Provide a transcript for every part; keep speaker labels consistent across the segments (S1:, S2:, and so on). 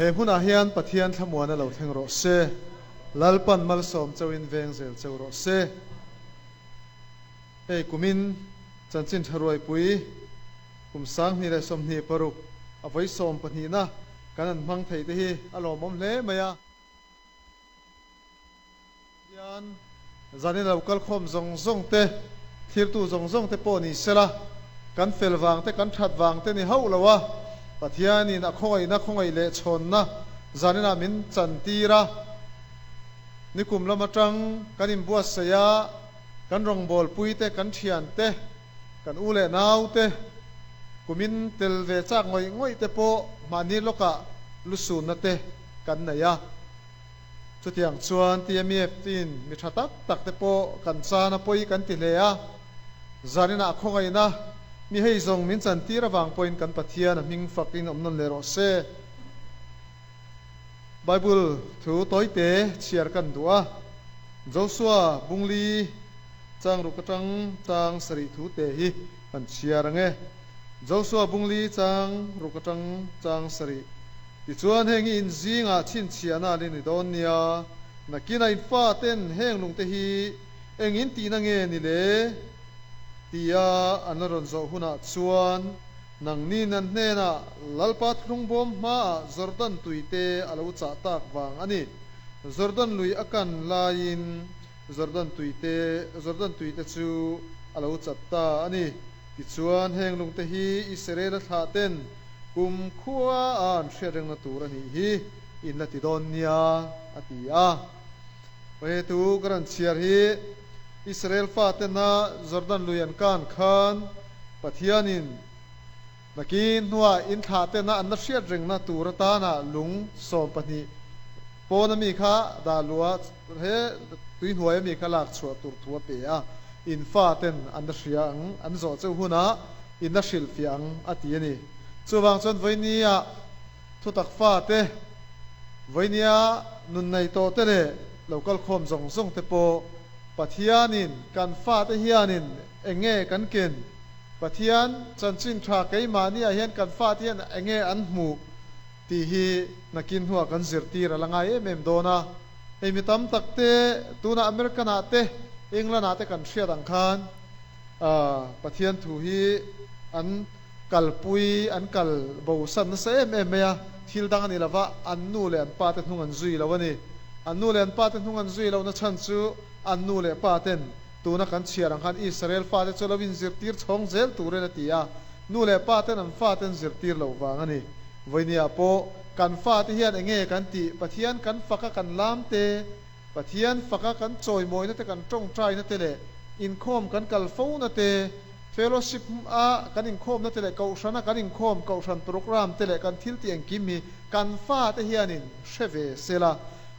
S1: He hmunah hian Pathian thlamuana lo thleng rawh se. Lalpan malsawm chauhin veng zel cheu rawh se. Hei kumin chanchin tha ruaipui kum 2026 a vawi sawmpahnihna kan han hmang thei te hi a lawmawm hle mai a. Hian zanin a lo kal khawm zawng zawng te, thlirtu zawng zawng te pawh ni sela, kan fel vang te, kan that vang te ni hauh lo a, Pathianin a khawngaihna khawngaih leh chhawnna zaninah min chantir a, nikum lam atang kan inbuatsaih a, kan rawngbawlpui te, kan thian te, kan u leh nau te, kumin tel ve chak ngawih ngawih te pawh mahni lawkah lusunna te kan nei a. Chutiang chuan TMEF tin mi tha tak tak te pawh kan chan a pawi kan ti hle a, zaninah khawngaihna mi hei zawng min chantir avang pawhin kan Pathian a hming fak in awm nawn leh rawh se. Bible thu tawite chhiar kan duh a, Joshua bungli chang ruk atang chang sarih thu te hi kan chhiar ang e. Joshua bungli chang ruk atang chang sarih. Tichuan heng hi in zingah chhinchhiahna a ni dawn nia, nakinah in faten heng lungte hi eng in tihna nge ni le? tia an la rawn zawh hunah chuan nangnin an hnenah Lalpa thlungbawm hmaah Jordan tuite a lo chah tak vang a ni. Jordan lui a kan laiin Jordan tuite Jordan tuite chu a lo chat ta a ni. Tichuan heng lungte hi Israel-a thlahten Kum khua a an hriat rengna tur a nih hi in la ti dawn nia, a ti a. Pahetu ka rawn chhiar hi Israel fatena Jordan lui an kan khan Pathianin nakin hnuah in thlahtena an la hriat rengna tur atana lung 12 pawna mi kha dah luah he tuihnuaia mi kha lak chhuah tur thu a pe a, in faten an la hria ang an zawh cheu hunah in la hrilhfiah ang a ti a ni. Chuvang chuan vawinia thutak fate, vawinia nun nei tawh te leh lo kal khawm zawng zawng te pawh Pathianin kan fate hianin eng nge kan ken? Pathian chanchin tha keimahniah hian kan fate hian eng nge an hmuh tih hi nakin hnuah kan zirtir a la ngai em em dawn a. Hei mi tam tak te tunah American ah te England ah te kan hriat ang khan Pathian thu hi an kalpui, an kal bosan nasa em em mai a, thil dang a ni lova, an nu leh an pa te hnung an zui lo a ni. An nu leh an pa te hnung an zui lohna chhan chu an nu leh pa ten tuna kan chhiar ang khan Israel fate chu lo inzirtir chhawng zel turin a ti a, nu leh pa ten an fate an zirtir loh vang a ni. Vawinia pawh kan fate hian enge kan tih, Pathian kan faka kan lam te, Pathian faka kan chawimawina te kan tawngtaina te leh inkhawm kan kal fona te, fellowship a kan inkhawmna te leh kohhrana kan inkhawm kohhran program te leh kan thil tih engkim hi kan fate hianin hre ve sela,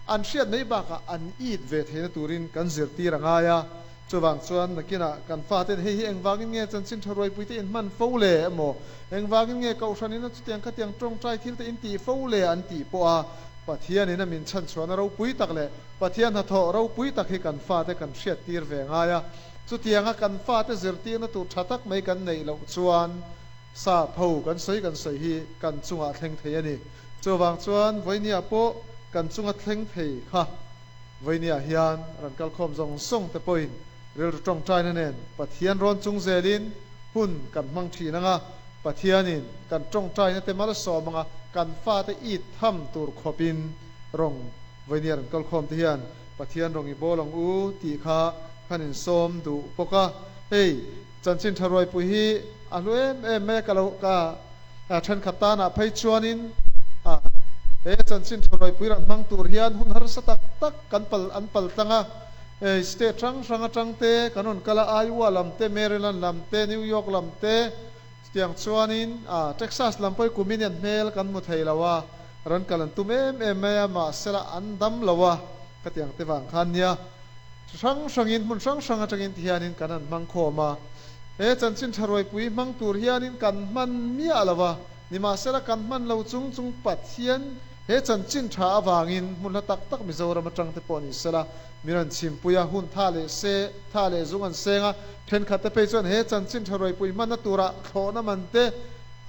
S1: an hriat mai bakah an it ve theihna turin kan zirtir a ngai a. Chuvang chuan nakinah kan faten hei hi engvangin nge chanchin tha ruaipuite inhman fo le emaw, engvangin nge kohhranin a chutiang khatiang tawngtai thilte intih fo le an tih pawh a, Pathianin a min chhanchhuahna ropui tak leh Pathian hnathawh ropui tak hi kan fate kan hriattir ve ngai a. Chutianga kan fate zirtirna tur tha tak mai kan neih loh chuan sap ho kan sawi kan sawi hi kan chungah thleng thei a ni. Chuvang chuan vawinia pawh kan chunga thleng thei kha vawinia hian rawn kalkhawm zawng zawng te pawhin rilru tawngtaina nen Pathian rawn chung zelin hun kan hmang thin ang a, Pathianin kan tawngtaina te malsawm anga kan fate it tham tur khawpin rawng vawinia rawn kalkhawm te hian Pathian rawng i bawl ang u tih kha kan insawm duh bawk a. Hei chanchin tha ruaipui hi a hlu em em mai a, ka lo ka thenkhat tanah phei chuanin a he chanchin tha ruaipui rawn hmang tur hian hun harsa tak tak kan pal an pal tlang a. Hei state hrang hrang atang te kan rawn kal a, Iowa lam te, Maryland lam te, New York lam te, chutiang chuanin a Texas lam pawh hi kumin hian hmel kan hmu thei lo a, rawn kal an tum em em mai a, mahsela an dam lo a, khatiang te vang khan nia hrang hrangin hmun hrang hrang atangin ti hianin kan han hmang khawm a, he chanchin tha ruaipui hmang tur hianin kan hman miah lo a, nimahsela kan hman lo chung chung Pathian he chanchin tha avangin hmun hla tak tak Mizoram atang te pawh ni sela min rawn chhimpui a, hun tha leh se tha leh zung an seng a, thenkhat te phei chuan he chanchin tha ruaipui hmanna turah thlawhna man te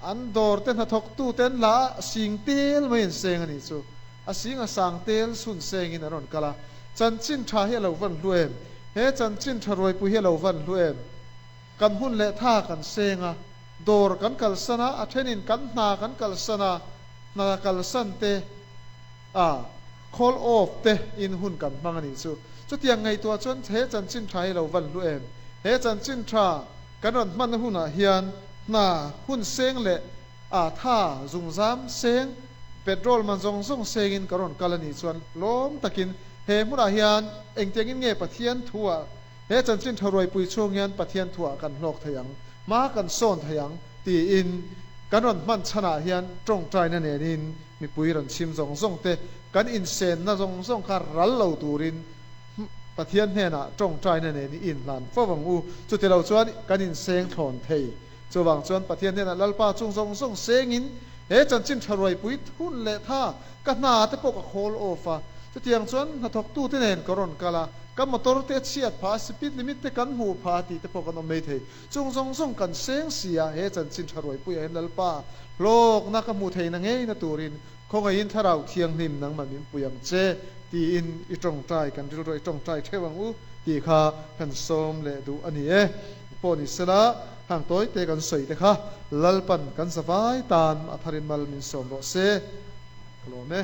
S1: An dawr te hnathawk tu te an la a, sing tel mai an seng a nih chu. A sing a sang tel sun sengin an rawn kal a. Chanchin tha hi a lo van hlu em? He chanchin tha ruaipui hi a lo van hlu em? Kan hun leh tha kan seng a, dawr kan kalsan a, a thenin kan hna kan kalsan a, hna kalsan te a call off te in hun kan hmang a nih chu. Chutiang ngaihtuah chuan he chanchin tha hi a lo van hlu em? He chanchin tha kan rawn hmanna hunah hian hna hun seng leh a tha zungzam seng, petrol man zawng zawng sengin ka rawn kal a nih chuan lawm takin he hmunah hian engtiangin nge Pathian thuah he chanchin tha ruaipui chhung hian Pathian thuah kan hlawk thei ang, hma kan sawn thei ang tiin kan rawn hman chhanah hian tawngtaina nenin mipui rawn chhim zawng zawng te kan insenna zawng zawng kha ral lo turin Pathian hnenah tawngtaina nen i inhlan fo ang u. Chutilo chuan kan inseng thlawn thei. Chuvang chuan Pathian hnenah Lalpa chung zawng zawng sengin he chanchin tha ruaipui thun leh tha ka hna te pawh ka khawl off a. Chutiang chuan hnathawktute nen ka rawn kal a, ka motor te a chhiat phah a, speed limit te kan hmuh phah a tih te pawh kan awm mai thei. Chung zawng zawng kan seng si a, he chanchin tha ruaipuiah hian Lalpa hlawkna ka hmuh theihna ngeina turin Khawngaihin Thlarau Thianghlim nangmah min pui ang che tiin i tawngtai kan rilru i tawngtai theuh ang u tih kha kan sawm leh duh a ni e. Pawh ni sela hang tawi te kan sawi te kha Lalpan kan zavai tan a tharin mal min sawm rawh se. Ka lawm e.